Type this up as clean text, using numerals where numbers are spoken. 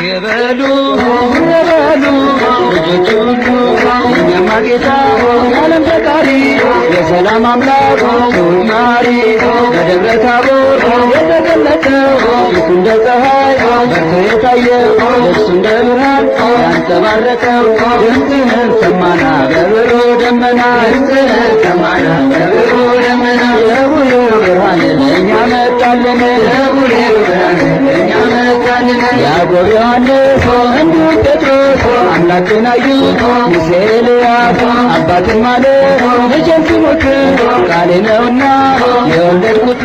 የበሉ የበሉ ልጆች ሁሉ፣ የእኛማ ጌታ የዓለም ፈጣሪ፣ የሰላም አምላክ ማሪ፣ በደብረ ታቦር የተገለጠው፣ ፊቱ እንደ ፀሐይ በርቶ የታየው፣ ልብሱ እንደ ብርሃን ያንጸባረቀው፣ ድምፅህን ሰማና በብሩህ ደመና፣ ድምፅህን ሰማና በብሩህ ደመና፣ የቡሄው ብርሃን ለእኛ መጣልን፣ የቡሄው ብርሃን ለእኛ መጣልን። ያዕቆብ፣ ዮሐንስ እንዲሁም ጴጥሮስ አምላክን አዩት፣ ሙሴ ኤልያስ አባትን ማለ ልጄን ስሙት፣ ቃሌ ነውና የወለድኩት።